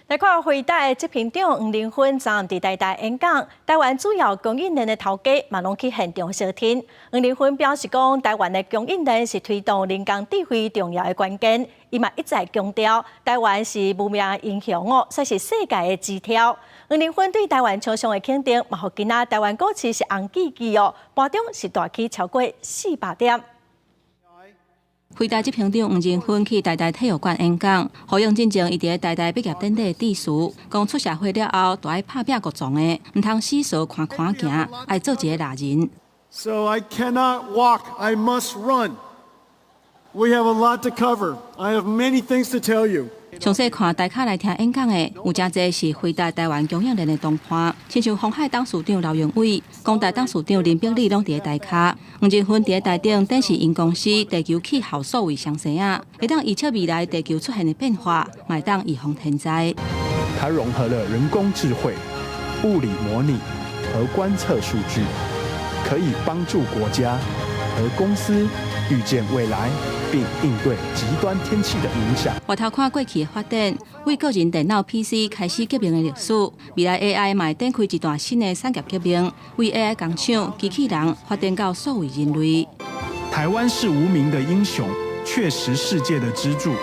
來看輝達的執行長黃仁勳昨暗佇台大演講，台灣主要供應鏈的頭家嘛攏去現場相聽。黃仁勳表示講，台灣的供應鏈是推動人工智慧重要的關鍵。伊嘛一再強調，台灣是無名英雄哦，煞是世界的枝條。黃仁勳對台灣廠商的肯定，嘛予今仔台灣股市是紅吱吱哦，盤中是大起超過400點。輝達執行長黃仁勳去台大體育館演講，呼應進前伊佇台大畢業典禮致辭，講出社會了後，著愛拍拚國撞的，毋通死趖看看行，愛做一个獵人。 So I cannot walk, I must run. We have a lot to cover. I have many things to tell you. 詳細看台跤來聽演講的，有誠濟是輝達台灣供應鏈的同伴，親像鴻海董事長劉揚偉、廣達董事長林秉禮攏佇台跤。黃仁勳佇台頂展示𪜶公司地球氣候數位雙生仔，會當預測未來地球出現的變化，嘛會當預防天災。它融合了人工智慧、物理模擬和觀測數據，可以幫助國家和公司預見未來，並應對極端天氣的影響。回頭看過去的發展，為個人電腦 PC 開始革命的歷史，未來 AI 嘛會展開一段新的產業革命，為 AI 工廠、機器人發展到數位人類。台灣是無名的英雄，卻是世界的支柱。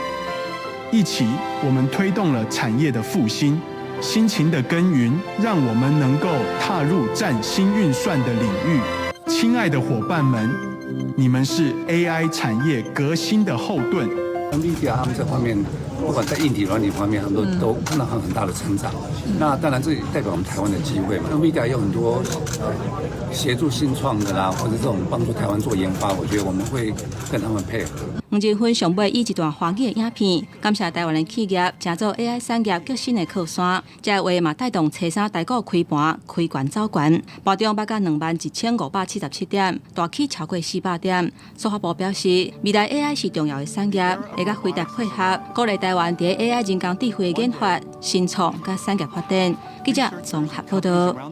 一起，我們推動了產業的復興，辛勤的耕耘，讓我們能夠踏入嶄新運算的領域。親愛的夥伴們，你們是 AI 產業革新的後盾。 NVIDIA 他們這方面，不管在硬體、軟體方面，他們都看到很大的成長。那當然，這也代表我們台灣的機會嘛。NVIDIA 有很多協助新創的啦，或者這種幫助台灣做研發，我覺得我們會跟他們配合。黃仁勳上尾以一段華語的影片，感謝台灣的企業，成做 AI 產業革新的靠山。這個話嘛帶動初三台股開盤開懸走懸，盤中捌到21,577點，大起超過400點。數發部表示，未來 AI 是重要的產業，會佮輝達配合，鼓勵台灣佇 AI 人工智慧研發、新創佮產業發展。記者綜合報道。